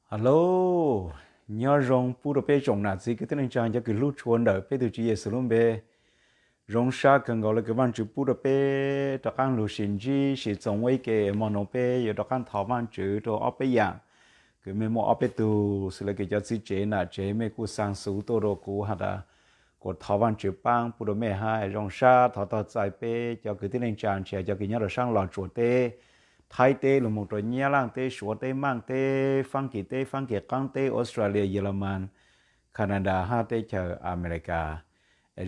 Hello, nyob zoo pub rau peb tsoom nam txiv kwv tij neej tsa cov kws hlub tshua ntawm peb tus Tswv Yexus lub npe. Zoo sab kawg nkaus le kws Vaajtswv pub rau peb rov qaab lug sim ntsib sim txoos ua ib ke. Mo nuav peb yuav rov qaab thov Vaajtswv rau ob peb yaam, kws mej muaj ob peb tug xws le kws cov txiv tsev nam tsev mej kuj xaa xuv tuaj rau kuv has tas kuas thov Vaajtswv paab pub rau mej hab. Zoo sab thov tog txais peb cov kwv tij neej tsa ntshe cov kws nyob rau saab Los Tsuas teb, Thaib teb lug moog rau Nyab Laaj teb, Suav teb, Maaj teb, Faab Kis teb, Faab Kis qaab teb, Australia, Yelaman, Canada hab teb chaws Amelikas.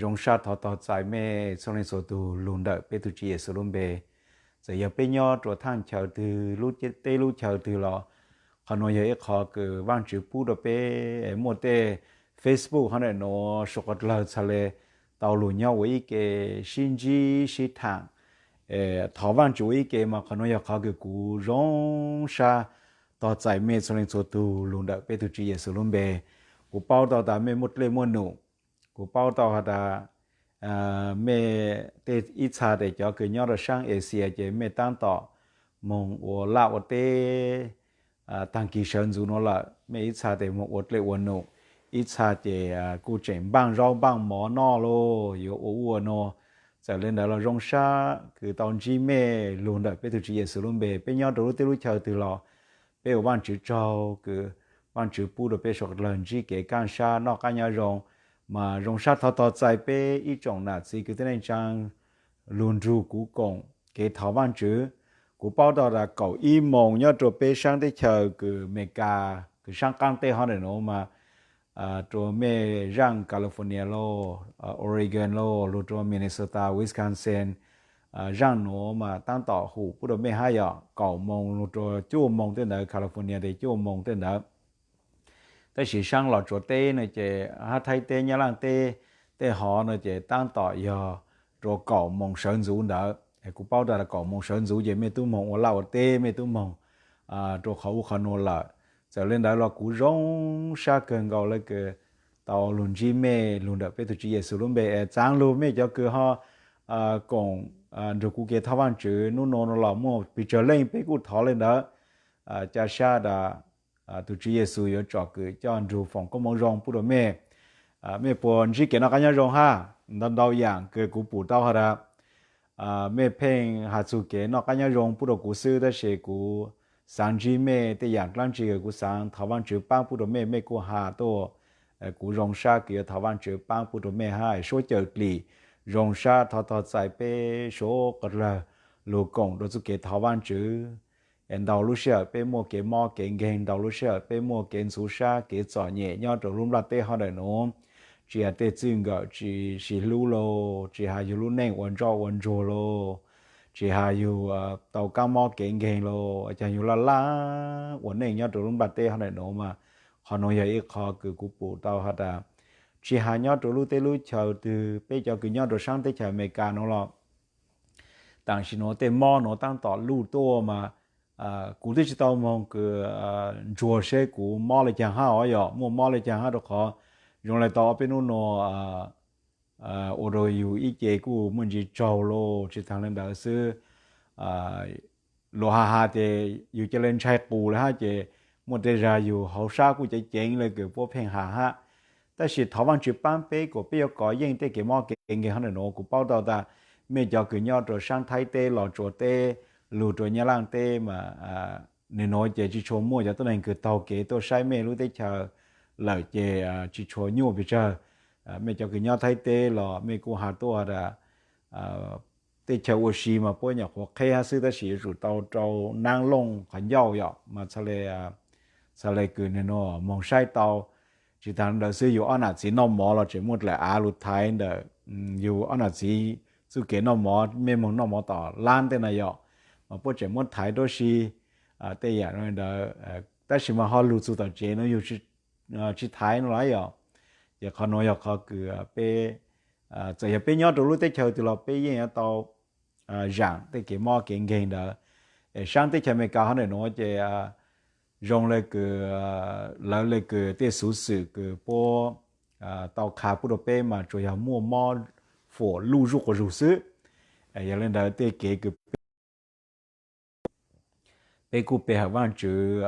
Zoo sab thov tog txais mej txhua leej txhua tug lug ntawm peb tug Tswv Yexus lub npe. Txawm yog peb nyob rua thaaj chaw twg, lub teb lub chaw twg los qhov nuav yog ib qho kws Vaajtswv pub rau peb. Muaj tej Facebook hov ntawm nuav suav qhov dlawg txhad le tau lug nyob ua ib ke, sib ntsib sib thaam, thov Vaajtswv ua ib ke mas qhov nuav yog qhov kws kuv zoo sab tog txais mej txhua leej txhua tug lug ntawm peb tug Tswv Yexus lub npe. Kuv paub tau tas mej muaj dlej muaj num. Kuv paub tau has tas mej tej ib txha tes cov kws nyob rau saab Asia ces mej taab tom moog ua laj ua teb taag kis sawv ntxuv nuav lawm, mej ib txha tes moog ua dlej ua num, ib txha ces kuj tseem npaaj zaub npaaj mov noj lauj, yuav ua ua nuav. Txawm le ntawd los zoo sab kws tau ntsib mej lug ntawm peb tug Tswv Yexus lub npe. Peb nyob rau lub teb lub chaw twg los peb ua Vaajtswv tsaug kws Vaajtswv pub rau peb suav dlawg ntsib kev kaaj sab noj qaab nyob zoo. Mas zoo sab thov tog txais peb ib tsoom nam txiv kwv tij neej tsaa lug nrug kuv koom kev thov Vaajtswv. Kuv paub tau tas kaum ib moos nyob rua peb saab teb chaws kws Amelikas kws saab qaab teb hov ntawm nuav mas rua mej zaaj California lauj, Oregon lauj, lug rua Minnesota, Wisconsin, zaaj nuav mas taab tom hum pub rua mej hab yog kaum moos lug rua cuaj moos tej ntawd, California tes cuaj moos tej ntawd. Tab sis saab Los Tsuas teb no ces hab Thaib teb, Nyab Laaj teb, tej hov no ces taab tom yog rua kaum moos sawv ntxuv ntawd. Kuv paub tas kaum moos sawv ntxuv ces mej tub moog ua laj ua teb, mej tub moog rua qhov ub qhov nuav lawm. Txawm le ntawd los kuv zoo sab kawg nkaus le kws tau lug ntsib mej lug ntawm peb tug Tswv Yexus lub npe. Txaav lug mej cov kws ho koom nrug kuv kev thov Vaajtswv nub nuav los muaj pes tsawg leej, peb kuj thov le ntawd. Ca sab tas tug Tswv Yexus yuav tsom kws coj nrug foom koob moov zoo pub rua mej. Mej puas ntsib kev noj qaab nyob zoo hab? Ntau ntau yaam kws kuv pum tau has tas mej pheej has txug kev noj qaab nyob zoo pub rua kuv xwb, tab sis kuv xaav ntsib mej tej yaam dlaab tsi kws kuv xaav thov Vaajtswv paab pub rua mej, mej kuj has tuaj. Kuv zoo sab kws yuav thov Vaajtswv paab pub rua mej hab. Suav cawm dlim, zoo sab thov tog txais peb suav qhov dlawg lug koom rua txuj kev thov Vaajtswv. Es ntau lub sij hawm peb muaj kev mob kev nkeeg, ntau lub sij hawm peb muaj kev ntxhuv sab kev txom nyem nyob rua lub nplaj teb hov ntawm nuav. Tsis has tej txwj nkawm tsis sib hlub lauj, tsis has yug lub neej ua ntsoj ua ntsuag lauj, tsis has yug tau kaab mob kev nkeeg lauj, caag yug laj laj ua neej nyob rua lub nplaj teb hov ntawm nuav mas qhov nuav yog ib qho kws kuv pum tau has tas tsis has nyob rua lub teb lub chaw twg, peb cov kws nyob rua saab teb chaws Amelikas nuav los taam sim nuav tej mob nuav taab tom luj tuaj mas kuv twb tsis tau moog kws ntsuag seb kuv mob le caag hab os, yog muaj mob le caag hab, rua qhov zoo le tau ob peb nub nuav ua rua yug ib ce kuj muaj ntsis tsaug lauj. Tsis taag le ntawd xwb, luas has has ces yug ca le ntshai qus le hab ces muaj tej zag yug hauv sab kuj ceev ceev le kws puab pheej has hab. Tab sis thov Vaajtswv paab peb kuas peb yuav kov yeej tej kev mob kev nkeeg hov ntawm nuav. Kuv paub tau tas mej cov kws nyob rua saab Thaib teb, Los Tsuas teb, lug rua Nyab Laaj teb mas nwg nuav ces tsis tshua muaj cov tuab neeg kws taug kev tuaj saib mej lub teb chaws lawm ces tsis tshua nyuaj pes tsawg. Mej cov kws nyob Thaib teb los mej kuj has tuaj tas tej chaw ua si mas puab nyuam qhuav qheb hab xwb, tab sis yuav tsum tau rau naab looj qhov ncauj yom, mas txhad le kws nwg nuav moog saib tau. Tsis taag ntawd xwb, yug ob nam txiv noj mov los tseem muaj dlaim av lug thaiv ntawm yug ob nam txiv txuj kev noj mov, mej moog noj mov tom lab tej na yom, mas puab tseem muab thaiv rua si tej yaam ntawd. Tab sis mas ho lug txug tom tsev nuav yug tsis thaiv no lawm yom. Ces qhov nuav yog qhov kws peb, txawm yog peb nyob rua lub teb chaws twg los peb yeej yuav tau zaam tej kev mob kev nkeeg ntawd. Es saab teb chaws Amelikas hov ntawm nuav ces zoo le kws lawv le kws tej xuv xwm kws puab tau qha pub rua peb mas tsuas yog muaj mob fuam luj zuj quas zug xwb. Yog le ntawd tej kev kws peb kuj pe hawm Vaajtswv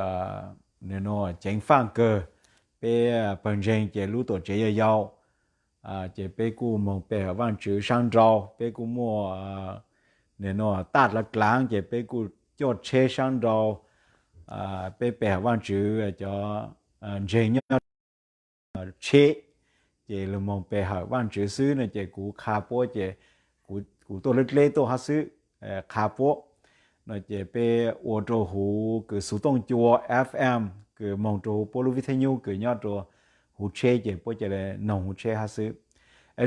ceev faj kawg. Peb pawg ntseeg ces lub tuam tsev yog yau, ces peb kuj moog pe hawm Vaajtswv saab nrau, peb kuj muaj taj dlav dlaav ces peb kuj coj tsheb saab nrau, peb pe hawm Vaajtswv cov ntseeg nyob tsheb, ces lug moog pe hawm Vaajtswv xwb no ces kuv qha puab ces kuv tuaj dleb dleb tuaj hab xwb, qha puab no ces peb ua rua huv kws xuv tooj cua F M kws moog rua huv puab lub vib theb nyub kws nyob rua huv tsheb ces puab ca le noog huv tsheb hab xwb.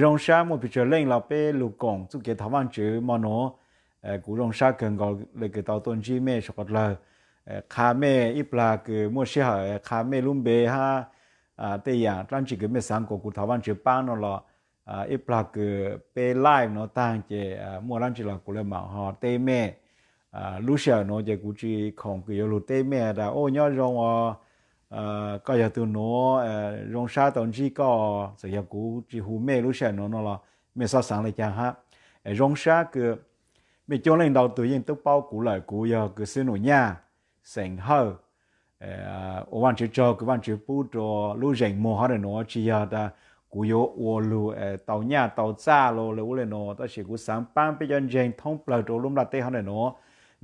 Zoo sab muaj pes tsawg leej los peb lug koom txuj kev thov Vaajtswv mo nuav. Kuv zoo sab kawg nkaus le kws tau tuaj ntsib mej suav qhov dlawg, qha mej ib plag kws muaj sij hawm qha mej lub npe hab tej yaam dlaab tsi kws mej xaav kuas kuv thov Vaajtswv paab no los, ib plag kws peb live nuav taag ces muaj dlaab tsi los kuv le maam ho teb mej. Lub sij hawm nuav ces kuv tsi khoom kws yuav lug teb mej tas, u, nyob zoo os, koj yog tug nuav, zoo sab tau ntsib koj. Txawm yog kuv tsi hu mej lub sij hawm nuav no los mej xob xaav le caag hab. Zoo sab kws mej coob leej ntau tug yeej tub paub kuv lawm, kuv yog kws xib num Nyaj, xeem Hawj. Ua Vaajtswv tsaug kws Vaajtswv pub rua lub zeem muag hov ntawm nuav, tsi yog tas kuv yuav ua lug tau nyaj tau txaj lug le ub le nuav, tab sis kuv xaav paab peb cov ntseeg thoob plawg rua lub nplaj teb hov ntawm nuav,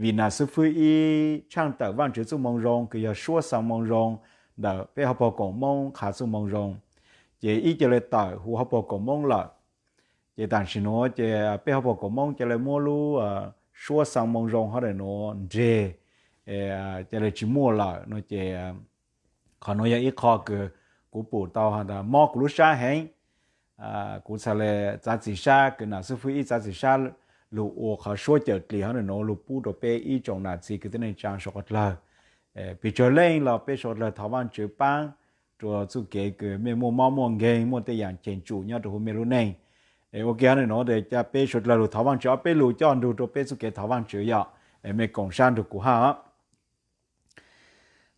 vim nam xib fwb ib tshaaj tawm Vaajtswv txuj moo zoo kws yog suab xaa moo zoo ntawm peb hauv paug koom Moob qha txuj moo zoo, ces ib ca le tawm huv hauv paug koom Moob lawm. Ces tam sim nuav ces peb hauv paug koom Moob ca le muab lub suab xaa moo zoo hov ntawm nuav nreg, ca le tsi muaj lawm no ces qhov nuav yog ib qho kws kuv pum tau has tas mob kuv lub sab heev. Kuv txhad le txav txim sab kws nam xib fwb ib txav txim sab lug ua qhov suab cawm dlim hov ntawm nuav lug pub rua peb ib tsoom nam txiv kwv tij neej tsaa suav qhov dlawg. Pes tsawg leej los peb suav dlawg thov Vaajtswv paab rua txuj kev kws mej muaj mob muaj nkeeg, muaj tej yaam cheem tsum nyob rua huv mej lub neej. Ua ke hov ntawm nuav tes ca peb suav dlawg lug thov Vaajtswv ob peb lus coj nrug rua peb txuj kev thov Vaajtswv yom. Mej koom sab nrug kuv hab.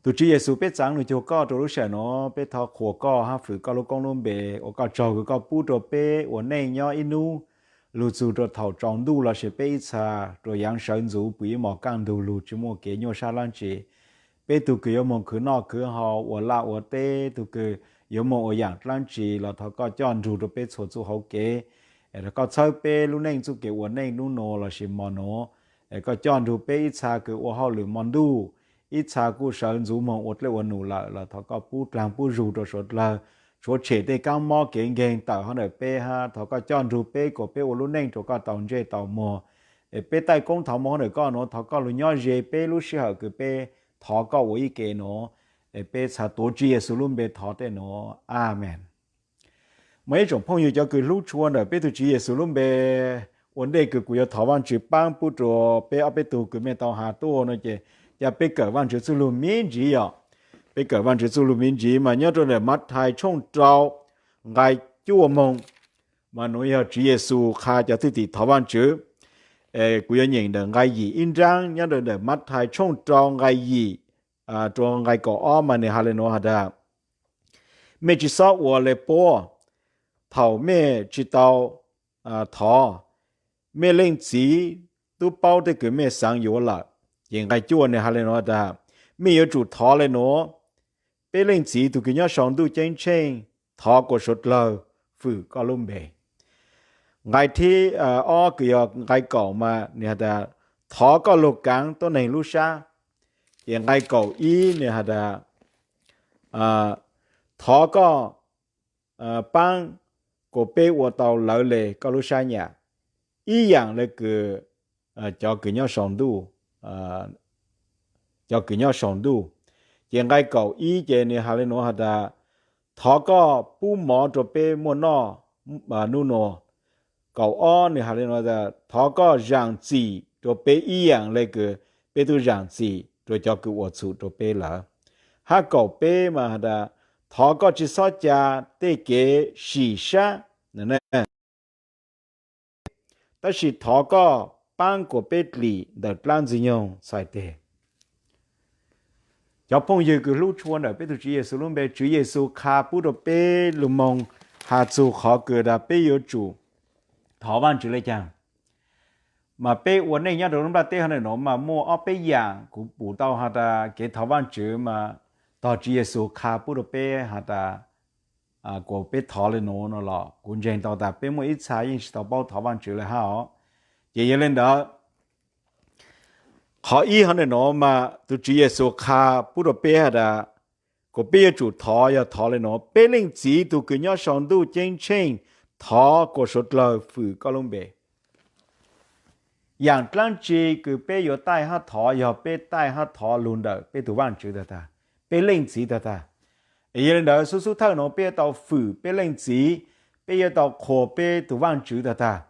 Tug Tswv Yexus, peb txaav lug cuag koj rua lub sij hawm nuav, peb thov qhuas koj hab fwm koj lub koob lub npe, ua koj tsaug kws koj pub rua peb ua neej nyob ib nub lug txug rua thaum tsaus ntuj lossis peb ib txha rua yaav sawv ntxuv pum ib mos kaj ntug lug tsi muaj kev nyuaj sab dlaab tsi. Peb tug kws yuav moog khwv noj khwv haus, ua laj ua teb, tug kws yuav moog ua yaam dlaab tsi los thov koj coj nrug rua peb txhua txuj hauv kev. Thov koj txhawb peb lub neej txuj kev ua neej nub nuav lossis mos nuav. Koj coj nrug peb ib txha kws ua hauj lwm mo ntuj, ib txha kuj sawv ntxuv moog ua dlej ua num lawm los thov koj pub dlaag pub zug rua suav dlawg, tshuav tshem tej kaab mob kev nkeeg tawm hov ntawm peb hab thov koj coj nrug peb kuas peb ua lub neej rua koj tau ntsej tau muag. Es peb taij koob thov moo hov ntawm koj nuav thov koj lug nyob ze peb lub sij hawm kws peb thov koj ua ib ke nuav. Es peb txhad tuav Tswv Yexus lub npe thov tej nuav, amees. Mas ib tsoom phooj ywg cov kws hlub tshua ntawm peb tug Tswv Yexus lub npe, ua ntej kws kuv yuav thov Vaajtswv paab pub rua peb ob peb tug kws mej tau has tuaj no ces ca peb kawm Vaajtswv txuj lug miv ntsiv yom. Peb kawm Vaajtswv txuj lug miv ntsiv mas nyob rua ntawm Mathais tshooj rau nqai cuaj moog, mas nuav yog Tswv Yexus qha cov thwj tim thov Vaajtswv. Kuv yuav nyeem ntawm nqai yim ib nraab nyob rua ntawm Mathais tshooj rau nqai yim rua nqai kaum ob mas nwg has le nuav has tas, mej tsi xob ua le puab thaum mej tsi tau thov. Mej Leej Txiv tub paub tej kws mej xaav yuav lawm. Ces nqai cuaj nwg has le nuav tas, mej yuav tsum thov le nuav, peb Leej Txiv tug kws nyob sau ntuj ceeb tsheej, thov kuas suav dlawg fwm koj lub npe. Nqai thib ob kws yog nqai kaum mas nwg has tas, thov koj lug kaav tuab neeg lub sab. Ces nqai kaum ib nwg has tas, thov koj paab kuas peb ua tau lawv le koj lub sab nyam, ib yaam le kws cov kws nyob sau ntuj, cov kws nyob sau ntuj. Ces nqai kaum ib ces nwg has le nuav has tas, thov koj pub mov rua peb muaj noj nub nuav. Kaum ob nwg has le nuav tas, thov koj zaam txim rua peb ib yaam le kws peb tub zaam txim rua cov kws ua txhum rua peb lawm. Hab kaum peb mas has tas, thov koj tsi xob ca tej kev sim sab, tab sis thov koj paab kuas peb dlim ntawm dlaab Ntxwg Nyoog txhais teg. Cov phooj ywg kws hlub tshua ntawm peb tug Tswv Yexus lub npe, Tswv Yexus qha pub rua peb lug moog has txug qhov kws tas peb yuav tsum thov Vaajtswv le caag. Mas peb ua neej nyob rua lub nplaj teb hov ntawm nuav mas muaj ob peb yaam kuv pum tau has tas kev thov Vaajtswv mas tog Tswv Yexus qha pub rau peb has tas, kuas peb thov le nuav no los kuv ntseeg tau tas peb muaj ib txha yeej tsis tau paub thov Vaajtswv le hab os. Ces yog le ntawd, qhov ib hov ntawm nuav mas tus Tswv Yexus qha pub rau peb has tas, kuas peb yuav tsum thov yog thov le nuav: Peb Leej Txiv tus kws nyob sau ntuj ceeb tsheej, thov kuas suav dlawg fwm koj lub npe. Yaam dlaab tsi kws peb yuav taij hab thov yog peb taij hab thov lug ntawm peb tug Vaajtswv tag tag, peb Leej Txiv tag tag. Es yog le ntawd xub xub thawj nuav peb yuav tau fwm peb Leej Txiv, peb yuav tau qhuas peb tug Vaajtswv tag tag.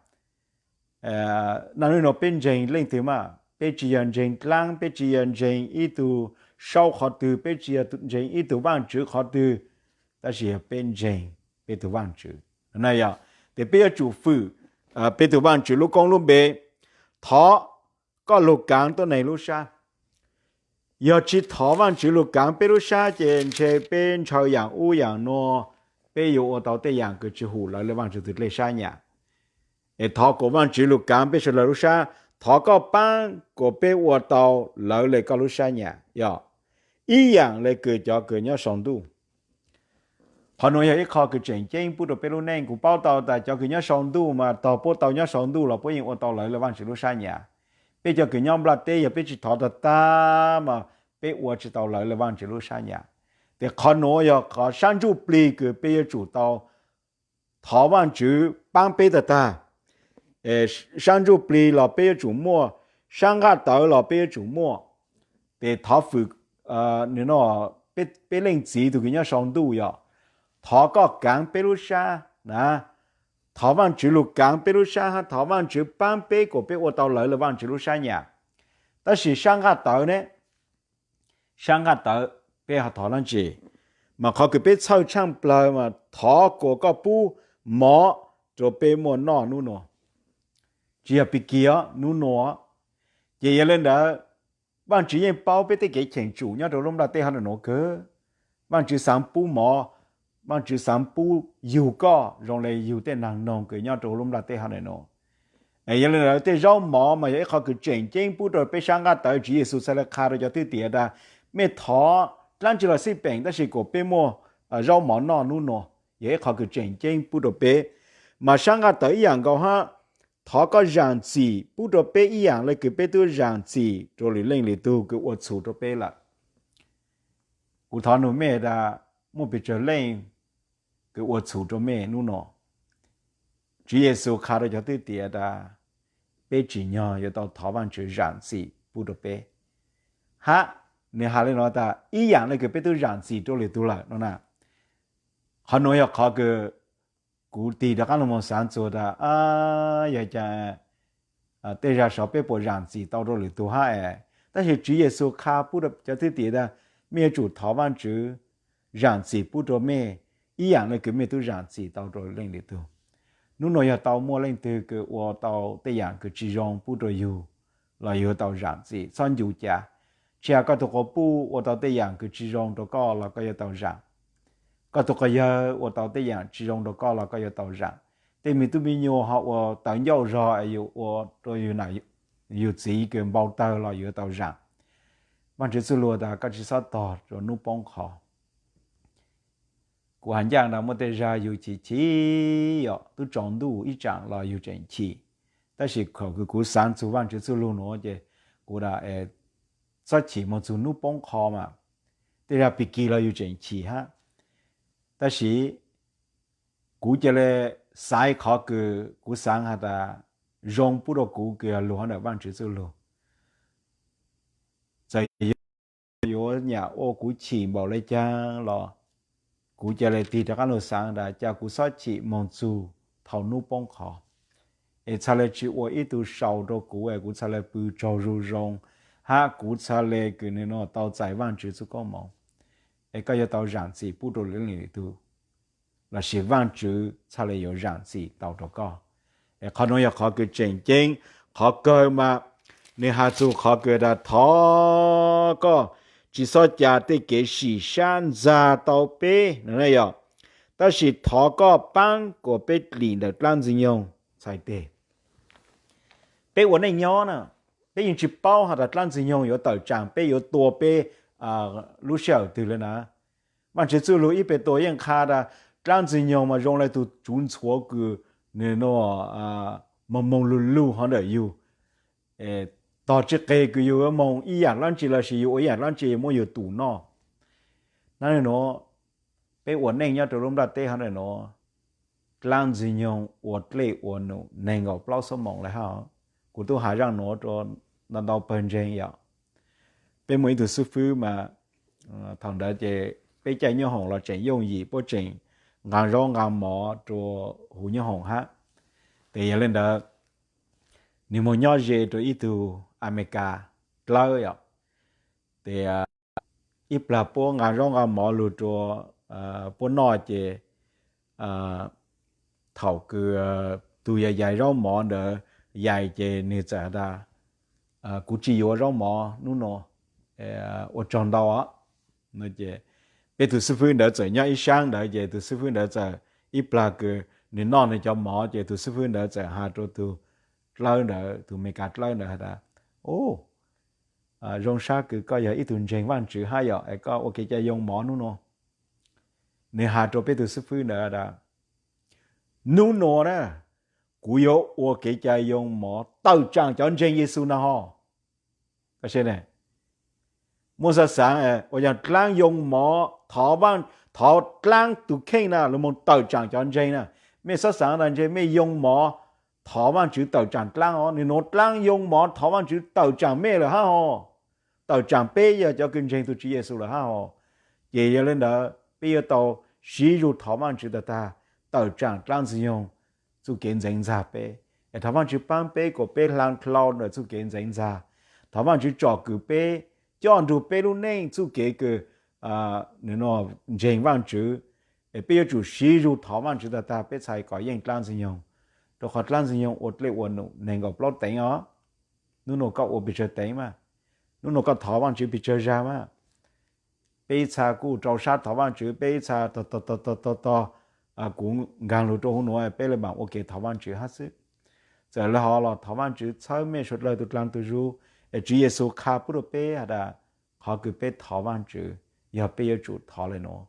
Naj nub nuav peb ntseeg leej twg mas peb tsis yog ntseeg dlaab, peb tsis yog ntseeg ib tug saub qhov twg, peb tsis yog ntseeg ib tug vaajtswv qhov twg, tab sis yog peb ntseeg peb tug Vaajtswv. Yog, tes peb yuav tsum fwm peb tug Vaajtswv lub koob lub npe, thov koj lug kaav tuab neeg lub sab. Yog tsis thov Vaajtswv lug kaav peb lub sab ces ntshe peb ntshaw yaam ub yaam nuav, peb yuav ua tau tej yaam kws tsis hum lawv le Vaajtswv tug dlej sab nyam. Es thov kuas Vaajtswv lug kaav peb suav dlawg lub sab, thov koj paab kuas peb ua tau lawv le koj lub sab nyam. Yog ib yaam le kws cov kws nyob sau ntuj. Qhov nuav yog ib qho kws tseem ceeb pub rau peb lub neej. Kuv paub tau tas cov kws nyob sau ntuj mas tog puab tau nyob sau ntuj los puab yeej ua tau lawv le Vaajtswv lub sab nyam. Peb cov kws nyob nplaj teb yog peb tsis thov tag tag mas peb ua tsis tau lawv le Vaajtswv lub sab nyam. Tes qhov nuav yog qhov sab ntsuj plig kws peb yuav tsum tau thov Vaajtswv paab peb tag tag. Sab ntsuj plig los peb yuav tsum muaj, sab nqaj tawv los peb yuav tsum muaj. Tes thov fwm peb Leej Txiv tug kws nyob sau ntuj yog, thov koj kaav peb lub sab na, thov Vaajtswv lug kaav peb lub sab hab thov Vaajtswv paab peb kuas peb ua tau lawv le Vaajtswv lub sab nyam. Tab sis sab nqaj tawv ne, sab nqaj tawv peb ho thov dlaab tsi? Mas qhov kws peb txhawj tshaaj plawg mas thov kuas koj pub mov rau peb muaj noj nub nuav. Tsis yog pig kig os, nub nuav. Ces yog le ntawd, Vaajtswv yeej paub peb tej kev cheem tsum nyob rau lub nplaj teb hov ntawm nuav kawg. Vaajtswv xaav pub mov, Vaajtswv xaav pub yug koj zoo le yug tej naag noog kws nyob rau lub nplaj teb hov ntawm nuav. Yog le ntawd tej zaub mov mas yog ib qho kws tseem ceeb pub rau peb sab nqaj tawv. Tswv Yexus txhaj le qha rau cov thwj tim tas, mej thov dlaab tsi los xij peem tab sis kuas peb muaj zaub mov noj nub nuav, yog ib qho kws tseem ceeb pub rau peb. Mas sab nqaj tawv ib yaam nkaus hab, thov koj zaam txim pub rau peb ib yaam le kws peb tub zaam txim rau lwm leej lwm tug kws ua txhum rau peb lawm. Kuv thov nug mej tas, muaj pes tsawg leej kws ua txhum rau mej nub nuav? Tswv Yexus qha rau cov thwj tim tas, peb tsim nyog yuav tau thov Vaajtswv zaam txim pub rau peb. Hab nwg has le nuav tas, ib yaam le kws peb tub zaam txim rau lwm tug lawm no na. Qhov nuav yog qhov kws kuv tig rov qaab lug moog xaav txug tas, yog cas tej zag saud peb puas zaam txim tau rau lwm tug hab es? Tab sis Tswv Yexus qha pub rau cov thwj tim tas, mej yuav tsum thov Vaajtswv zaam txim pub rau mej ib yaam le kws mej tub zaam txim tau rau leej lwm tug. Nub nuav yog tau muaj leej twg kws ua tau tej yaam kws tsis zoo pub rau yug los yug tau zaam txim, txhob ncu cas. Tsis has koj tug quas puj ua tau tej yaam kws tsis zoo rau koj los koj yuav tau zaam. Koj tug quas yawg ua tau tej yaam tsis zoo rau koj los koj yuav tau zaam. Tej me tub me nyuam ho ua tawv ncauj zog es yus ua rau yus nam yug txiv kws npau tawg los yuav tau zaam. Vaajtswv txuj lug tas koj tsis xob tog rua nub poob qho. Kuv has ncaaj tas muaj tej zag yug chim chim yom, tub tsaus ntuj ib tsaam los yug tseem chim. Tab sis thaum kws kuv xaav txug Vaajtswv txuj lug nuav ces kuv tas, txhob chim moog txug nub poob qho mas, tej zag pig kig los yug tseem chim hab. Tab sis kuv ca le xaiv qhov kws kuv xaav has tas zoo pub rau kuv kws yog lug hov ntawm Vaajtswv txuj lug. Txawm yuav nyam ua kuv chim npaum le caag los kuv ca le tig rov qaab lug xaav tas ca kuv xob chim moog txug thaum nub poob qho, es txhaj le tsis ua ib tug sau rau kuv es kuv txhaj le pw tsaug zoo zoo, hab kuv txhaj le kws nwg nuav tau txais Vaajtswv txuj koob moov, es koj yuav tau zaam txim pub rau lwm leej lwm tug, lossis Vaajtswv txhaj le yuav zaam txim tau rau koj. Es qhov nuav yog qhov kws tseem ceeb. Qhov kawg mas nwg has txug qhov kws tas thov koj tsis xob ca tej kev sim sab ntxag tau peb no yog, tab sis thov koj paab kuas peb dlim ntawm dlaab ntxwg nyoog txhais teg. Peb ua neej nyob na, peb yeej tsis paub has tas dlaab ntxwg nyoog yuav tawm tsaam peb, yuav tua peb lub sij hawm twg li na. Vaajtswv txuj lug ib Petus yeej qha tas dlaab Ntxwg Nyoog mas zoo le tug tsuv ntxhuav kws nwg nua moog moog lug lug hov ntawm yug, tog tsi qeg kws yug yuav moog ib yaam dlaab tsi lossis yug ua ib yaam dlaab tsi muab yug tum noj. Nub nua peb ua neej nyob rua lub nplaj teb hov ntawm nuav, dlaab Ntxwg Nyoog ua dlej ua num neeg nkaum plaub xuab moos le hab. Kuv tub has zaaj nuav rua ntau ntau pawg ntseeg yom. Peb muaj ib tug xib fwb mas thaum ntawd ces peb caij nyoob hoom los tseem yooj yim puab tseem nqaa zaub nqaa mov rua huv nyoob hoom hab. Tes yog le ntawd nwg moog nyob ze rua ib tug Amelikas dlawb yom. Tes ib plag puab nqaa zaub nqaa mov lug rua puab noj ces thaum kws tug yais zaub mov ntawd yais ces nwg txawm has tas, kuv tsi yuav zaub mov nub nua, ua tsaug ntau. Peb tug xib fwb ntawd txawm nyob ib saab ntawd ces tug xib fwb ntawd txawm ib plag kws nwg noj nwg cov mov ces tug xib fwb ntawd txawm has rua tug dlawb ntawd, tug Amelikas dlawb ntawd has tas, zoo sab kws koj yog ib tug ntseeg Vaajtswv hab yom, es koj ua kev cai yoo mov nub nua. Nwg has rua peb tug xib fwb ntawd tas, nub nua na kuv yuav ua kev cai yoo mov tawm tsaam cov ntseeg Yexus na ho. Muaj xab xaav ua caag dlaab yoo mov thov, thov dlaab tug kheej na lug moog tawm tsaam cov ntseeg na. Mej xab xaav tas ntshe mej yoo mov thov Vaajtswv tawm tsaam dlaab os, nwg nua dlaab yoo mov thov Vaajtswv tawm tsaam mej lawm hab ho, tawm tsaam peb yog cov kws ntseeg tug Tswv Yexus lawm hab ho. Ces yog le ntawd peb yuav tau siv zug thov Vaajtswv tag tag, tawm tsaam dlaab Ntxwg Nyoog txuj kev ntxeev ntxag peb, es thov Vaajtswv paab peb kuas peb hlaa dlhau ntawm txuj kev ntxeev ntxag. Thov Vaajtswv tsom kwm peb, coj nrug peb lub neej txuj kev kws ntseeg Vaajtswv. Es peb yuav tsum siv zug thov Vaajtswv tag tag peb txhais kom yeej dlaab Ntxwg Nyoog, rua qhov dlaab Ntxwg Nyoog ua dlej ua num neeg nkaum plaub teev os. Nub nua koj ua pes tsawg teev mas? Nub nua koj thov Vaajtswv pes tsawg zag mas? Peb ib txha kuj rau sab thov Vaajtswv, peb ib txha tog tog tog tog tog, kuv nkaag lug rua huv nuav peb le maam ua kev thov Vaajtswv hab xwb. Txawm le hov los thov Vaajtswv txhawb mej suav dlawg tug dlaag tug zug, es Tswv Yexus qha pub rua peb has tas qhov kws peb thov Vaajtswv yog peb yuav tsum thov le nuav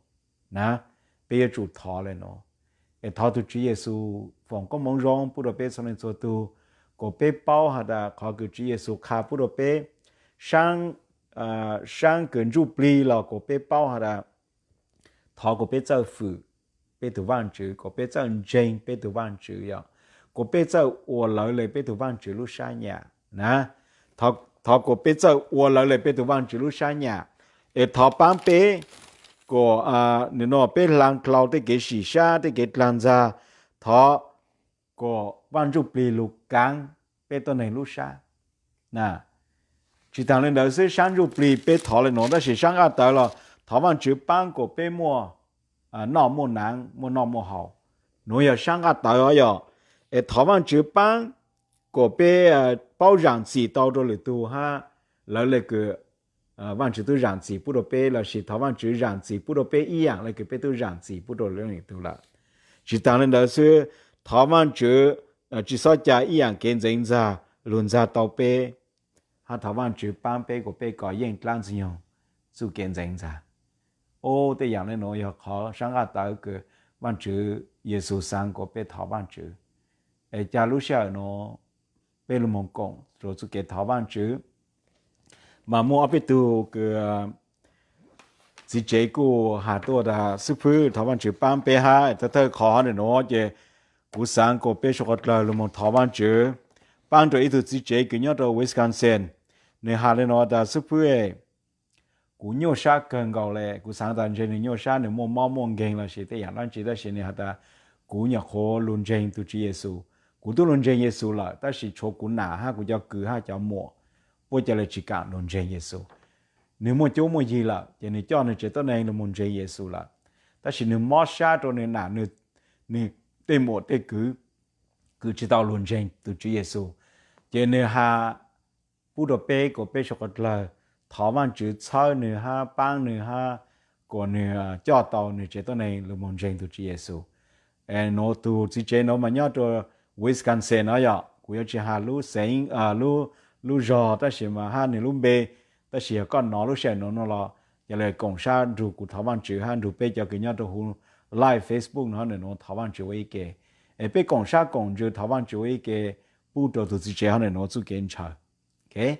na, peb yuav tsum thov le nuav. Es thov tug Tswv Yexus foom koob moov zoo pub rua peb txhua leej txhua tug, kuas peb paub has tas qhov kws Tswv Yexus qha pub rua peb saab, saab kws ntsuj plig los kuas peb paub has tas thov kuas peb txawj fwm peb tug Vaajtswv, kuas peb txawj ntseeg peb tug Vaajtswv yog, kuas peb txawj ua lawv le peb tug Vaajtswv lub sab nyam na. Thov kuas peb txawj ua lawv le peb tug Vaajtswv lub sab nyam, es thov paab peb kuas nua peb hlaa dlhau tej kev sim sab tej kev dlaag ntxag, thov kuas Vaaj Ntsuj Plig lug kaav peb tuab neeg lub sab. Tsis taag le ntawd xwb, saab ntsuj plig peb thov le nuav, tab sis saab nqaj tawv los thov Vaajtswv paab kuas peb muaj noj muaj naav, muaj noj muaj haus. Nuav yog saab nqaj tawv os yog, es thov Vaajtswv paab kuas peb paub zaam txim tau rua lwm tug hab lawv le kws Vaajtswv tub zaam txim pub rua peb, lossis thov Vaajtswv zaam txim pub rua peb ib yaam le kws peb tub zaam txim pub rua lwm tug lawm. Tsis taag le ntawd xwb, thov Vaajtswv tsi xob ca ib yaam kev ntxeev ntxag lug ntxag tau peb, hab thov Vaajtswv paab peb kuas peb kov yeej dlaab Ntxwg Nyoog txuj kev ntxeev ntxag. Ub, tej yaam le nuav yog qhov saab nqaj tawv kws Vaajtswv Yexus xaav kuas peb thov Vaajtswv. Es ca lub sij hawm nuav peb lug moog koom rua txuj kev thov Vaajtswv. Mas muaj ob peb tug kws txiv tsev kuj has tuaj tas xib fwb, thov Vaajtswv paab peb hab, thawj thawj qhov nuav ces kuv xaav kuas peb suav dlawg lug moog thov Vaajtswv paab rua ib tug txiv tsev kws nyob rua Wisconsin. Nwg has le nuav tas xib fwb, kuv nyuaj sab kawg nkaus le, kuv xaav tas ntshe nwg nyuaj sab, nwg muaj mob muaj nkeeg lossis tej yaam dlaab tsi, tab sis nwg has tas kuv nyuam qhuav lug ntseeg tug Tswv Yexus, kuv tub lug ntseeg Yexus lawm, tab sis tshuav kuv nam hab kuv cov kwv hab cov muam puab ca le tsi kaam lug ntseeg Yexus. Nwg muaj cub muaj yig lawm ces nwg coj nwg tsev tuab neeg lug moog ntseeg Yexus lawm, tab sis nwg mob sab rua nwg nam, nwg tej muam tej kwv kws tsi tau lug ntseeg tug Tswv Yexus. Ces nwg has pub rua peb kuas peb suav dlawg thov Vaajtswv txhawb nwg hab paab nwg hab kuas nwg coj tau nwg tsev tuab neeg lug moog ntseeg tug Tswv Yexus. Nuav tug txiv tsev nuav mas nyob rua Wisconsin nuav yog, kuv yuav tsi has lub xeev, lub zog, tab sis mas hab nwg lub npe, tab sis yog koj nov lub sij hawm nuav nuav los Yog li koom sab nrug kuv thov Vaajtswv hab nrug peb cov kws nyob rua huv live Facebook no hab ntawm nuav thov Vaajtswv ua ib ke. Es peb koom sab koom ntsws thov Vaajtswv ua ib ke pub rua tug txiv tsev hab ntawm nuav txuj kev ntshaw. Peb,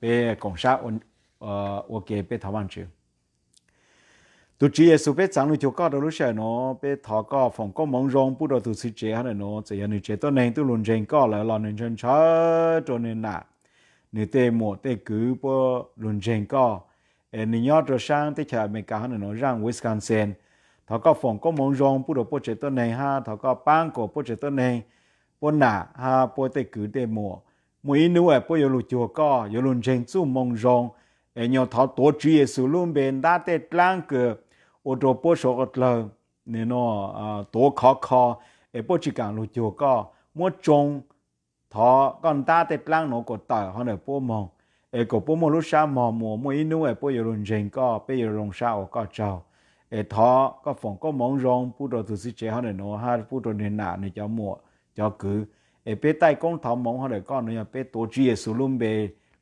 peb koom sab ua ke peb thov Vaajtswv. Tug Tswv Yexus, peb txaav lug cuag koj rua lub sij hawm nuav, peb thov koj foom koob moov zoo pub rua tug txiv tsev hab ntawm nuav. Txawm yog nwg tsev tuab neeg tub lug ntseeg koj lawm los nwg ntshaw ntshaw rua nwg nam, nwg tej muam tej kwv puab lug ntseeg koj. Es nwg nyob rua saab teb chaws Amelikas hab ntawm nuav zaaj Wisconsin. Thov koj foom koob moov zoo pub rua puab tsev tuab neeg hab thov koj paab kuas puab tsev tuab neeg, puab nam hab puab tej kwv tej muam, muaj ib nub es puab yuav lug cuag koj, yuav lug ntseeg txuj moo zoo. Es nyuas thov tuav Tswv Yexus lub npe ntab tej dlaab kws ua rua puab suav dlawg tuav khov kho, es puab tsi kaam lug cuag koj. Muab tsoo, thov koj ntab tej dlaab nuav kuas tawm hov ntawm puab moog, es kuas puab muaj lub sab mog muas, muaj ib nub es puab yuav lug ntseeg koj, peb yuav zoo sab ua koj tsaug. Es thov koj foom koob moov zoo pub rua tug txiv tsev hov ntawm nuav hab pub rua nwg nam nwg cov muam cov kwv. Es peb taij koob thov moov hov ntawm koj nuav yog peb tuav Tswv Yexus lub npe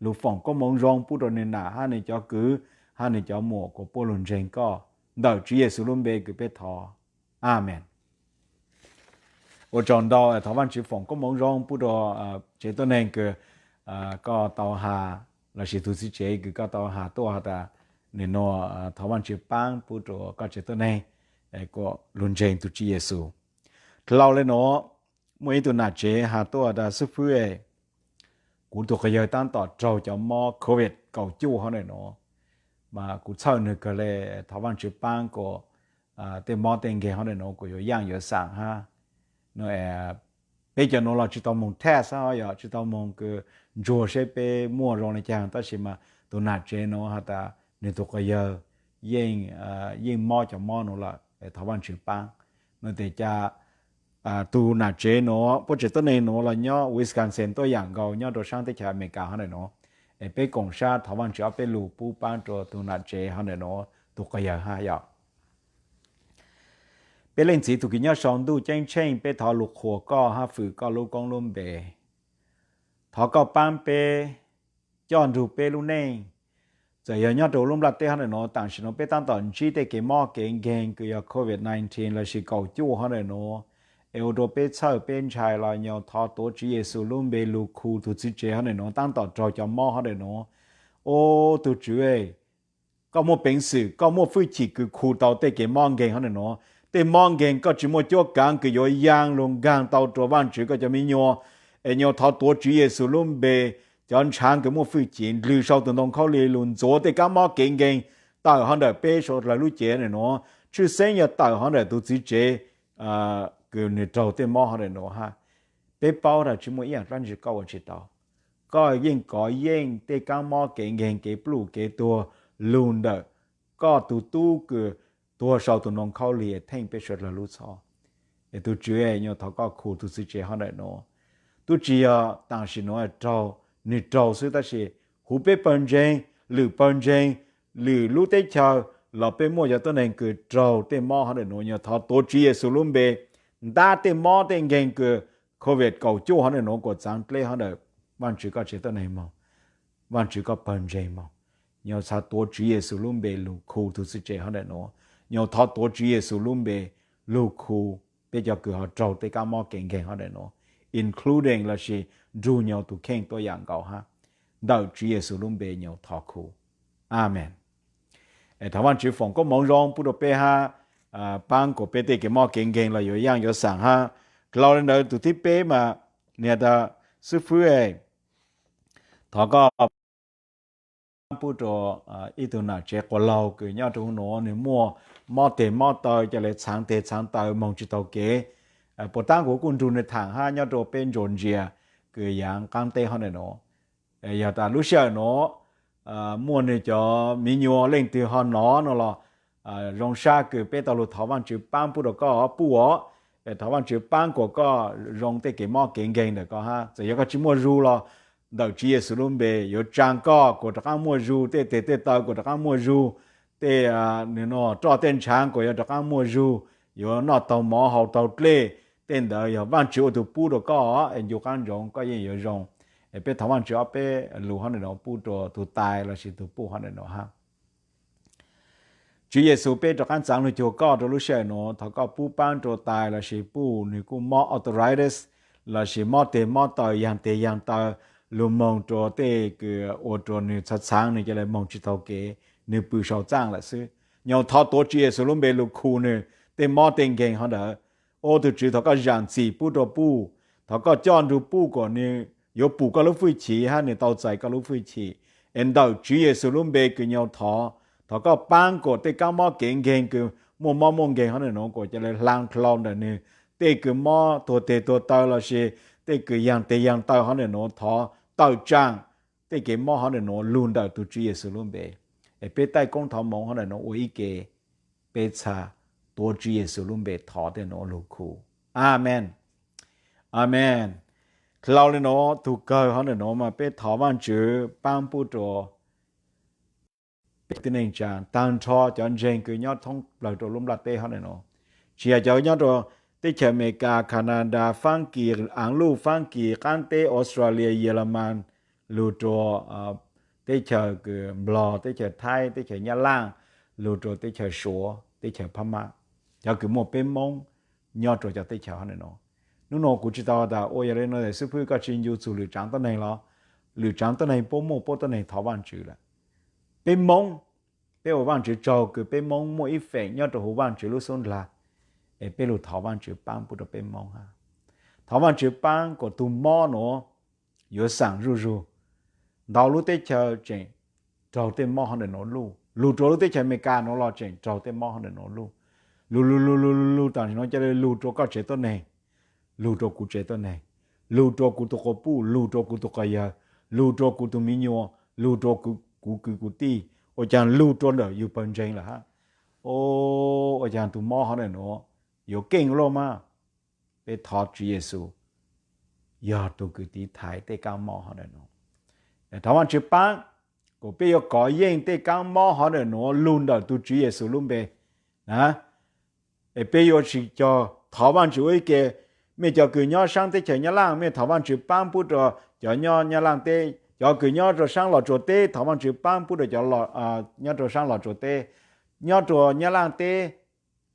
lug foom koob moov zoo pub rua nwg nam hab nwg cov kwv hab nwg cov muam kuas puab lug ntseeg koj. Ntawm Tswv Yexus lub npe kws peb thov. Amees. Ua tsaug ntau, thov Vaajtswv foom koob moov zoo pub rua tsev tuab neeg kws koj tau has, lossis tug txiv tsev kws koj tau has tuaj has tas, nwg nuav thov Vaajtswv paab pub rua koj tsev tuab neeg kuas lug ntseeg tug Tswv Yexus. Dlhau le nuav, muaj ib tug nam tsev has tuaj tas xib fwb, kuv tug quas yawg taab tom raug cov mob COVID kaum cuaj hov ntawm nuav, mas kuv txhawj nwg kawg le, thov Vaajtswv paab kuas tej mob tej nkeeg hov ntawm nuav kuas yuav yaaj yuav xaam hab. Peb cov nuav los tsi tau moog test hab yog tsi tau moog kws ntsuag seb peb muaj zoo le caag, tab sis mas tug nam tsev nuav has tas nwg tug quas yawg yeej mob cov mob nuav lawm, thov Vaajtswv paab. Nuav tes cas tug nam tsev nuav puab tsev tuab neeg nuav los nyob Wisconsin tuaj yaam nkaus nyob rua saab teb chaws Amelikas hov ntawm nuav. Es peb koom sab thov Vaajtswv ob peb lug pub paab rua tug nam tsev hov ntawm nuav tug quas yawg hab yom. Peb Leej Txiv tug kws nyob sau ntuj ceeb tsheej, peb thov lug qhuas koj hab fwm koj lub koob lub npe. Thov koj paab peb, coj nrug peb lub neej. Txawm yog nyob rua lub nplaj teb hov ntawm nuav, tam sim nuav peb taab tom ntsib tej kev mob kev nkeeg kws yog COVID nineteen lossis kaum cuaj hov ntawm nuav, es ua rua peb txhawj peb ntshai los nyuas thov tuav Tswv Yexus lub npe lug khu tug txiv tsev hov ntawm nuav taab tom raug cov mob hov ntawm nuav. Ub, tug Tswv, koj muaj peev xwm, koj muaj fwj chim kws khu tau tej kev mob nkeeg hov ntawm nuav. Tej mob nkeeg koj tsi muaj cuab kaav kws yuav yaa lug nkaag tau rua Vaajtswv koj cov miv nyuas. Es nyuas thov tuav Tswv Yexus lub npe, cov ntshaav kws muaj fwj chim ndlwg sau tug ntoo khaub lig lug ntxuav tej kaab mob kev nkeeg tawm hov ntawm peb suav dlawg lub cev ntawm nuav, tshwj xeeb yog tawm hov ntawm tug txiv tsev kws nwg raug tej mob hov ntawm nuav hab. Peb paub tas tsi muaj ib yaam dlaab tsi koj ua tsi tau. Koj yeej kov yeej tej kaab mob kev nkeeg kev pluj kev tuag lug ntawm koj tug tub kws tuag sau tug ntoo khaub lig theej peb suav dlawg lub txhoj. Es tug Tswv, nyuas thov koj khu tug txiv tsev hov ntawm nuav. Tub tsi yog tam sim nuav raug, nwg raug xwb, tab sis huv peb pawg ntseeg, lwm pawg ntseeg, lwm lub teb chaws los peb muaj cov tuab neeg kws raug tej mob hov ntawm nuav. Nyuas thov tuav Tswv Yexus lub npe, ntab tej mob tej nkeeg kws COVID kaum cuaj hov ntawm nuav kuas txaav dleb hov ntawm Vaajtswv koj tsev tuab neeg moog, Vaajtswv koj pawg ntseeg moog. Nyuas thov tuav Tswv Yexus lub npe lug khu tug txiv tsev hov ntawm nuav. Nyuas thov tuav Tswv Yexus lub npe lug khu peb cov kws ho raug tej kaab mob kev nkeeg hov ntawm nuav, including lossis nrug nyuas tug kheej tuaj yaam nkaus hab. Ntawm Tswv Yexus lub npe nyuas thov khu. Amees. Es thov Vaajtswv foom koob moov zoo pub rua peb hab paab kuas peb tej kev mob kev nkeeg los yuav yaaj yuav xaam hab. Dlhau le ntawd tug thib peb mas nwg has tas xib fwb, thov koj pub rua ib tug nam tsev quas laug kws nyob rua huv nuav, nwg muaj mob teg mob taw ca le txhaav teg txhaav taw moog tsi tau kev. Puas taab kuv kuj nrug nwg thaam hab nyob rua peb Georgia kws yaav qaab teb hov ntawm nuav. Yog tas lub sij hawm nuav muaj nwg cov miv nyuas leej twg ho nov nuav los zoo sab kws peb tau lug thov Vaajtswv paab pub rua koj puj os. Thov Vaajtswv paab kuas koj zoo tej kev mob kev nkeeg ntawm koj hab. Txawm yog koj tsi muaj zug los ntawm Tswv Yexus lub npe yuav tsaa koj kuas rov qaab muaj zug, tej teg tej taw kuas rov qaab muaj zug, tej nwg nuav roj tej ntshaav kuas yuav rov qaab muaj zug, yuav noj taug mov haus taug dlej. Tej ntawd yog Vaajtswv ua tug pub rua koj, es ncu qaab ntsoov koj yeej yuav zoo. Es peb thov Vaajtswv ob peb lug hov ntawm nuav pub rua tug tais lossis tug puj hov ntawm nuav hab. Tswv Yexus peb rov qaab txaav lug cuag koj rua lub sij hawm nuav, thov koj pub paab rua tais lossis puj nwg kuj mob arthritis lossis mob teg mob taw, yaag teg yaag taw, lug moog rua tej kws ua rua nwg txhav txhaav, nwg ca le moog tsi tau kev, nwg pw sau txaaj lawm xwb. Nyuas thov tuav Tswv Yexus lub npe lug khu nwg tej mob tej nkeeg hov ntawd. Ua tug Tswv, thov koj zaam txim pub rua puj, thov koj coj nrug puj kuas nwg yuav pum koj lub fwj chim hab nwg tau txais koj lub fwj chim. Es ntawm Tswv Yexus lub npe kws nyuas thov, thov koj paab kuas tej kaab mob kev nkeeg kws muaj mob muaj nkeeg hov ntawm nuav kuas ca le hla dlhau ntawm nwg, tej kws mob tuag teg tuag taw lossis tej kws yaag teg yaag taw hov ntawm nuav, thov tawm tsaam tej kev mob hov ntawm nuav lug ntawm tug Tswv Yexus lub npe. Es peb taij koob thov moov hov ntawm nuav ua ib ke, peb txha tuav Tswv Yexus lub npe thov tej nuav lug khu. Amees. Amees. Dlhau le nuav, tug kawg hov ntawm nuav mas peb thov Vaajtswv paab pub rua peb tib neej tsaa, taag nrho cov ntseeg kws nyob thoob plawg rua lub nplaj teb hov ntawm nuav, tsi has cov nyob rua teb chaws Amelikas, Kanadas, Faabkis, aav luj Faabkis, qaab teb Australia, Yelamas, lug rua teb chaws kws Nplog, teb chaws Thaib, teb chaws Nyab Laaj, lug rua teb chaws Suav, teb chaws Phab Mab, cov kws muaj peb Moob nyob rua cov teb chaws hov ntawm nuav. Nub nuav kuv tsi tau tas ua yog le nuav xwb pwb koj tsi ncu txug lwm tsaav tuab neeg los? Lwm tsaav tuab neeg puab muaj puab tuab neeg thov Vaajtswv lawm. Peb Moob, peb ua Vaajtswv tsaug kws peb Moob muaj ib feem nyob rua huv Vaajtswv lub xub ndlag, es peb lug thov Vaajtswv paab pub rua peb Moob hab. Thov Vaajtswv paab kuas tug mob nuav yuav xaam zuj zug, ntau lub teb chaws tseem raug tej mob hov ntawm nuav luj, lug rua lub teb chaws Amelikas nuav los tseem raug tej mob hov ntawm nuav luj. Lug lug lug lug lug lug tam sim nuav ca le lug rua koj tsev tuab neeg, lug rua kuv tsev tuab neeg, lug rua kuv tug quas puj, lug rua kuv tug quas yawg, lug rua kuv tug miv nyuas, lug rua kuv kwv kuv tij, ua caag lug rua ntawm yug pawg ntseeg lawm hab. Ua caag tug mob hov ntawm nuav yuav keej luaj mas? Peb thov Tswv Yexus yog tug kws tiv thaiv tej kaab mob hov ntawm nuav. Thov Vaajtswv paab kuas peb yuav kov yeej tej kaab mob hov ntawm nuav lug ntawm tug Tswv Yexus lub npe na. Es peb yuav tsi cog, thov Vaajtswv ua ib ke. Mej cov kws nyob saab teb chaws Nyab Laaj, mej thov Vaajtswv paab pub rua cov nyob Nyab Laaj teb. Cov kws nyob rua saab Los Tsuas teb, thov Vaajtswv paab pub rua cov nyob rua saab Los Tsuas teb. Nyob rua Nyab Laaj teb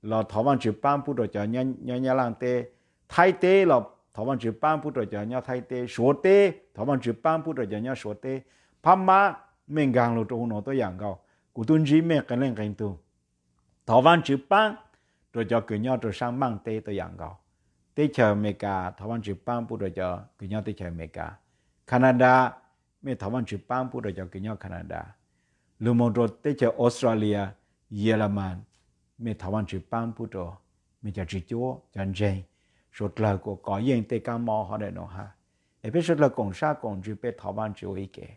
los thov Vaajtswv paab pub rua cov nyob Nyab Laaj teb. Thaib teb los thov Vaajtswv paab pub rua cov nyob Thaib teb. Suav teb, thov Vaajtswv paab pub rua cov nyob Suav teb. Phab Mab, mej nkaag lug rua huv nuav tuab yaam nkaus, kuv tub ntsib mej qee leej qee tug. Thov Vaajtswv paab rua cov kws nyob rua saab Maaj teb tuab yaam nkaus. Teb chaws Amelikas, thov Vaajtswv paab pub rua cov kws nyob teb chaws Amelikas. Kanadas, mej thov Vaajtswv paab pub rua cov kws nyob Kanadas. Lug moog rua teb chaws Australia, Yelamas, mej thov Vaajtswv paab pub rua mej cov tswv cuab cov ntseeg suav dlawg kuas kov yeej tej kaab mob hov ntawm nuav hab. Es peb suav dlawg koom sab koom ntsws peb thov Vaajtswv ua ib ke.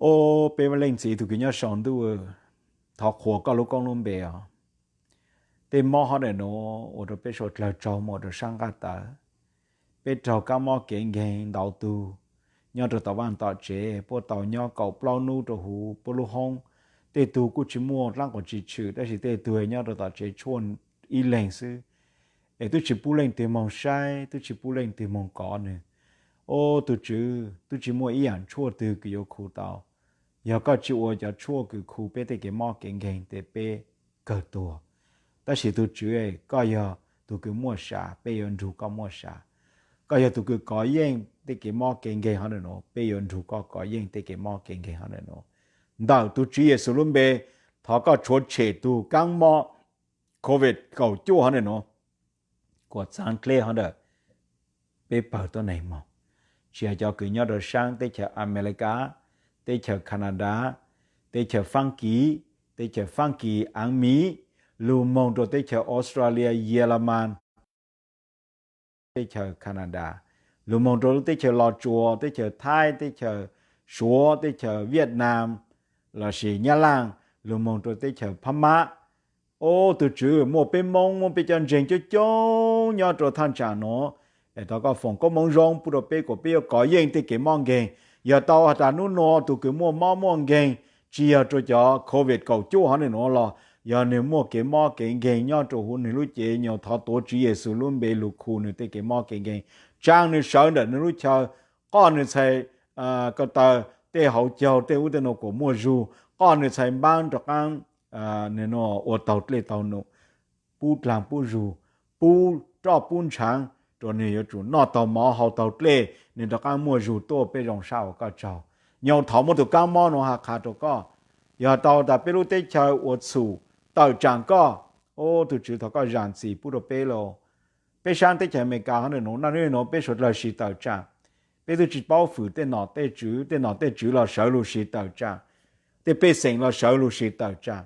Au, peb Vaaj Leej Txiv tug kws nyob sau ntuj, thov qhuas koj lub koob lub npe os. Tej mob hov ntawm nuav ua rua peb suav dlawg tsaug muaj rua saab nqaj tawv. Peb raug kaab mob kev nkeeg ntau tug, nyob rua tom vaaj tom tsev, puab tau nyob kaum plaub nub rua huv puab lub hoob. Tej tug kuj tsi muaj dlaab quas tsi tshwm, tab sis tej tug nyob rua tom tsev tshuaj ib leeg xwb, es tub tsi pub leej twg moog saib, tub tsi pub leej twg moog kov nwg. Au, tug Tswv, tub tsi muaj ib yaam tshuaj twg kws yuav khu tau. Yog koj tsi ua cov tshuaj kws khu peb tej kev mob kev nkeeg tes peb kawg tuag. Tab sis tug Tswv, koj yog tug kws muaj sav, peb yuav nrug koj muaj sav. Koj yog tug kws kov yeej tej kev mob kev nkeeg hov ntawm nuav, peb yuav nrug koj kov yeej tej kev mob kev nkeeg hov ntawm nuav. Ntawm tug Tswv Yexus lub npe, thov koj tshuav tshem tug kaab mob COVID kaum cuaj hov ntawm nuav kuas txaav dleb hov ntawm peb pawg tuab neeg moog, tsi has cov kws nyob rua saab teb chaws Amelikas, teb chaws Kanadas, teb chaws Faab Kis, teb chaws Faab Kis aav Miv, lug moog rua teb chaws Australia, Yelamas, teb chaws Kanadas, lug moog rua lub teb chaws Los Tsuas, teb chaws Thaib, teb chaws Suav, teb chaws Vietnam, lossis Nyab Laaj, lug moog rua teb chaws Phab Mab. Au, tug Tswv, muaj peb Moob, muaj peb cov ntseeg coob coob nyob rua thaaj tsaam nuav, es thov koj foom koob moov zoo pub rua peb kuas peb yuav kov yeej tej kev mob nkeeg. Yog tau has tas nub nuav tug kws muaj mob muaj nkeeg tsi yog rua cov COVID kaum cuaj hov ntawm nuav los, yog nwg muaj kev mob kev nkeeg nyob rua huv nwg lub cev, nyuas thov tuav Tswv Yexus lub npe lug khu nwg tej kev mob kev nkeeg, tsaa nwg sawv ntawm nwg lub chaw, qoj nwg txhais ko taw, tej hauv caug tej ub tej nuav kuas muaj zug, qoj nws txhais npaab rov qaab ua taug dlej taug num, pub dlaag pub zug, pub roj pub ntshaav rua nwg yuav tsum noj taug mov haus taug dlej, nwg rov qaab muaj zug tuaj. Peb zoo sab ua koj tsaug. Nyob thov muab tug kaab mob nuav has qha rua koj. Yog tau tas peb lub teb chaws ua txhum tawm tsaam koj, ub, tug Tswv thov koj zaam txim pub rua peb lauj. Peb saab teb chaws Amelikas hov ntawm nuav, naj nub nuav peb suav dlawg siv tawm tsaam. Peb tub tsi paub fwm tej nom tej tswv, tej nom tej tswv los sawv lug siv tawm tsaam, tej pej xeem los sawv lug siv tawm tsaam.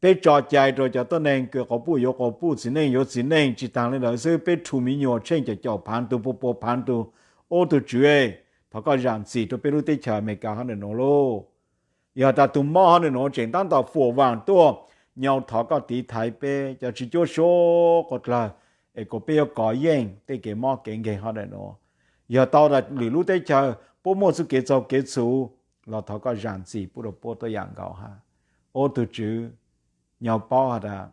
Peb tso cai rua cov tuab neeg kws quas puj yuav quas puj, txiv neej yuav txiv neej, tsi taag le ntawd xwb peb rhu miv nyuas tsheej caum caum phaav tug, pua pua phaav tug. Ub, tug Tswv, thov koj zaam txim rua peb lub teb chaws Amelikas hov ntawm nuav lauj. Yog tas tug mob hov ntawm nuav tseem taab tom fuam vaam tuaj, nyob thov koj tiv thaiv peb cov tsi cuab suab quas dlawg, es kuas peb yuav kov yeej tej kev mob kev nkeeg hov ntawm nuav. Yog tau tas lwm lub teb chaws puab muaj txuj kev txaug kev txhum, los thov koj zaam txim pub rua puab tuab yaam nkaus hab. Ub, tug Tswv, nyob paub has tas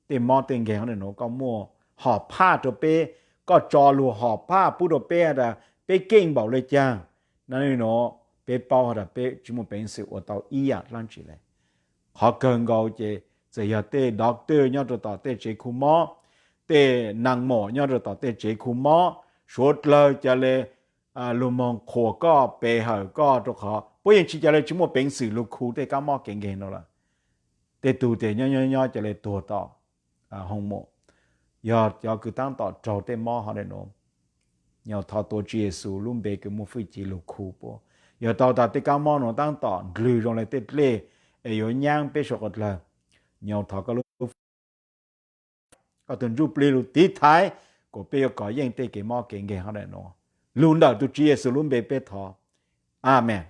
tej mob tej nkeeg hov ntawm nuav koj muaj hom phaj rua peb, koj tso lug hom phaj pub rua peb has tas peb keej npaum le caag. Naj nub nuav peb paub has tas peb tsi muaj peev xwm ua tau ib yaam dlaab tsi le. Qhov kawg nkaus ces txawm yog tej doctor nyob rua tom tej tsev khu mob, tej naag mom nyob rua tom tej tsev khu mob, suav dlawg ca le lug moog qhuas koj, pe hawm koj, rua qhov puab yeej tsi ca le tsi muaj peev xwm lug khu tej kaab mob kev nkeeg nuav lawm. Tej tug tes nyob nyob nyob ca le tuag tom hoo mom. Yog cov kws taab tom raug tej mob hov ntawm nuav, nyob thov tuav Tswv Yexus lub npe kws muaj hwj chim lug khu puab. Yog tau tas tej kaab mob nuav taab tom ndlwg zoo le tej dlej es yuav nyaab peb suav quas dlawg, nyob thov koj lub koj tug Ntsuj Plig lug tiv thaiv kuas peb yuav kov yeej tej kev mob kev nkeeg hov ntawm nuav. Lug ntawm tug Tswv Yexus lub npe peb thov. Amees.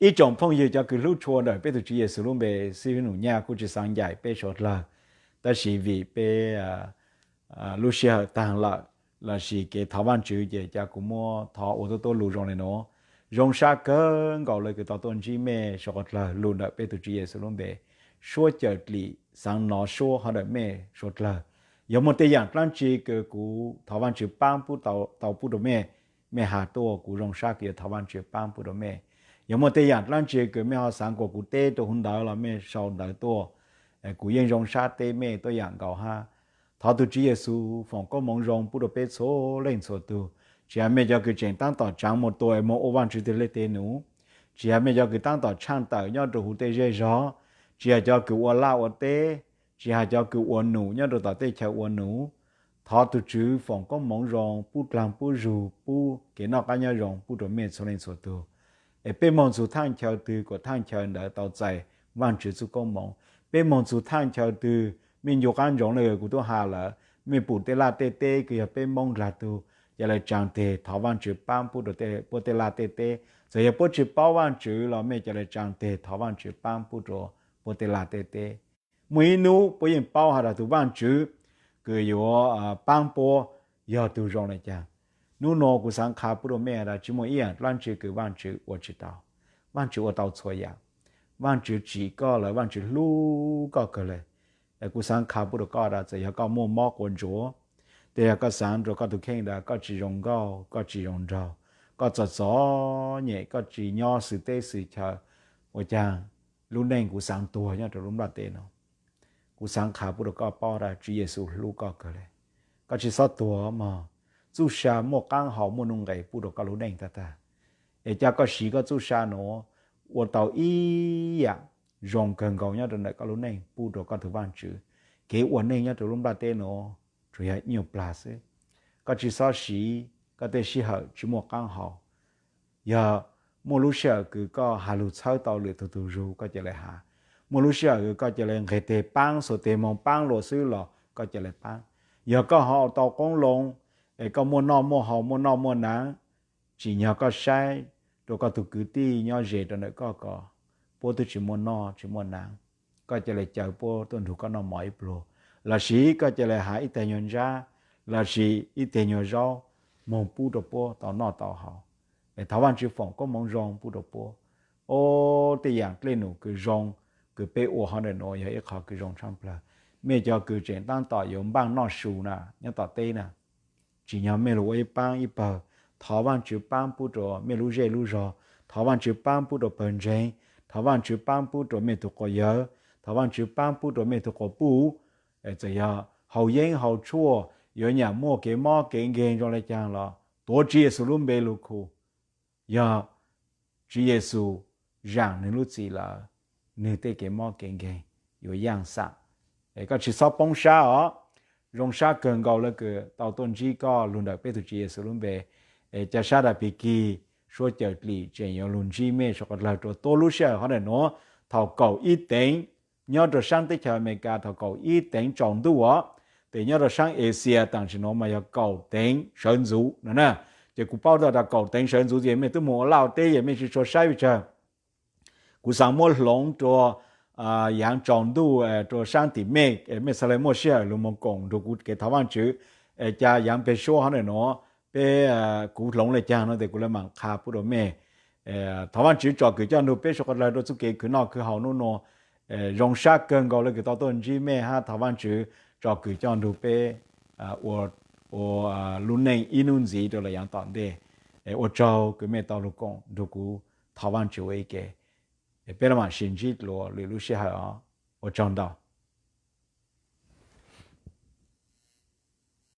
Ib tsoom phooj ywg cov kws hlub tshua ntawm peb tug Tswv Yexus lub npe, xib hwb Num Nyaj kuj tsi xaav ncaim peb suav dlawg, tab sis vim peb lub sij hawm taag lawm, lossis kev thov Vaajtswv ces ca kuv muab thov ua tuab tuab lug zoo le nuav. Zoo sab kawg nkaus le kws tau tuaj ntsib mej suav quas dlawg lug ntawm peb tug Tswv Yexus lub npe. Suab cawm dlim xaav nov suab hov ntawm mej suav dlawg. Yog muaj tej yaam dlaab tsi kws kuv thov Vaajtswv paab pub tau pub rua mej, mej has tuaj kuv zoo sab kws yuav thov Vaajtswv paab pub rua mej. Yog muaj tej yaam dlaab tsi kws mej ho xaav kuas kuv teb rua huv ntawd los mej sau ntawv tuaj, kuv yeej zoo sab teb mej tuab yaam nkaus hab. Thov tug Tswv Yexus foom koob moov zoo pub rua peb txhua leej txhua tug. Tsi has mej cov kws tseem taab tom tsaav moog tua es moog ua Vaajtswv tug dlej tug num, tsi has mej cov kws taab tom tshaaj tawm nyob rua huv tej zej zog, tsi has cov kws ua laj ua teb, tsi has cov kws ua num nyob rua tom tej chaw ua num. Thov tug Tswv foom koob moov zoo pub dlaag pub zug pub kev noj qaab nyob zoo pub rua mej txhua leej txhua tug. Es peb moog txug thaaj chaw twg kuas thaaj chaw ntawd tau txais Vaajtswv txuj koob moov. Peb moog txug thaaj chaw twg, mej ncu qaab ntsoov le kuv tub has lawm, mej pum tej laj tej teb kws yog peb Moob dlaag tug, ca le tsaa teg thov Vaajtswv paab pub rua puab tej laj tej teb. Txawm yog puab tsi paub Vaajtswv los mej ca le tsaa teg thov Vaajtswv paab pub rua puab tej laj tej teb. Muaj ib nub puab yeej paub has tas tug Vaajtswv kws yuav paab puab yog tug zoo le caag. Nub nua kuv xaav qha pub rua mej tas tsi muaj ib yaam dlaab tsi kws Vaajtswv ua tsi tau. Vaajtswv ua tau txhua yaam. Vaajtswv tsim koj lawm, Vaajtswv hlub koj kawg le. Kuv xaav qha pub rua koj tas txawm yog koj muaj mob quav ntsuav, tej yog koj xaav rua koj tug kheej tas koj tsi zoo nkauj, koj tsi zoo nraug, koj txom txom nyem, koj tsi nyob xwm teb xwm chaw, ua caag lub neej kuv xaav tuag nyob rua lub nplaj teb no. Kuv xaav qha pub rua koj paub tas Tswv Yexus hlub koj kawg le. Koj tsi xob tuag mog. Txuj sa muaj qaab hau muaj nuj nqes pub rua koj lub neej tag tag. Es ca koj siv koj txuj sa nuav ua tau ib yaam zoo kawg nkaus nyob rua ntawm koj lub neej pub rua koj tug Vaajtswv. Kev ua neej nyob rua lub nplaj teb nuav tsuas yog ib nyuag plag xwb. Koj tsi xob siv koj tej sij hawm tsi muaj qaab hau. Yog muaj lub sij hawm kws koj has lug txhawb tau lwm tug tug zug koj ca le has. Muaj lub sij hawm kws koj ca le nqeg teg paab, xuas teg moog paab lug xwb los koj ca le paab. Yog koj ho tau qoob loo, es koj muaj noj muaj haus muaj noj muaj naav, tsim nyog koj saib rua koj tug kwv tij nyob ze rua ntawm koj ko, puab twb tsi muaj noj tsi muaj naav, koj ca le caw puab tuaj nrug koj noj mov ib pluag, lossis koj ca le has ib teg nyuag ntsab, lossis ib teg nyuag zaub moog pub rua puab tau noj tau haus. Es thov Vaajtswv foom koob moov zoo pub rua puab. Ob, tej yaam dlej num kws zoo kws peb ua hov ntawm nuav yog ib qho kws zoo tshaj plawg. Mej cov kws tseem taab tom yuav npaaj noj su na nyob tom teb na, tsim nyog mej lug ua ib paab ib pawg, thov Vaajtswv paab pub rua mej lub zej lub zog, thov Vaajtswv paab pub rua pawg ntseeg, Thov Vaajtswv paab pub rua mej tug quas yawg, thov Vaajtswv paab pub rua mej tug quas puj. Txawm yog haus yeeb haus tshuaj, yuav nyam muaj kev mob kev nkeeg zoo le caag los tuav Tswv Yexus lub npe lug khu. Yog Tswv Yexus zaam nwg lub txim lawm, nwg tej kev mob kev nkeeg yuav yaaj xam. Koj tsi xob poob sab os. Zoo sab kawg nkaus lawv kws tau tuaj ntsib koj lug ntawm peb tug Tswv Yexus lub npe. Ca sab dais pig kig, suab cawm dlim tseem yuav lug ntsib mej suav dlawg rua tuab lub sij hawm hov ntawm nuav. Thaum kaum ib teev nyob rua saab teb chaws Amelikas thaum kaum ib teev tsaus ntuj os. Tes nyob rua saab Asia taam sim nuav mas yog kaum teev sawv ntxuv no na. Ces kuv paub tas kaum teev sawv ntxuv ces mej tub moog ua laj ua teb ces mej tsi tshua saib pes tsawg. Kuv xaav muab hloov rua yaav tsaus ntuj rua saab tim mej, mej txhad le muaj sij hawm lug moog koom nrug kuv kev thov Vaajtswv. Ca yaav peg suab hov ntawm nuav, peb, kuv hloov le caag no tes kuv le maam qha pub rua mej. Thov Vaajtswv tsom kwm coj nrug peb suav dlawg rua txuj kev khwv noj khwv haus nub nua. Zoo sab kawg nkaus lawv kws tau tuaj ntsib mej hab thov Vaajtswv tsom kwm coj nrug peb ua lub neej ib nub ntxiv rua lawm yaav tom ntej. Ua tsaug kws mej tau lug koom nrug kuv thov Vaajtswv ua ib ke. Peb le maam sib ntsib dlua lwm lub sij hawm os. Ua tsaug ntau.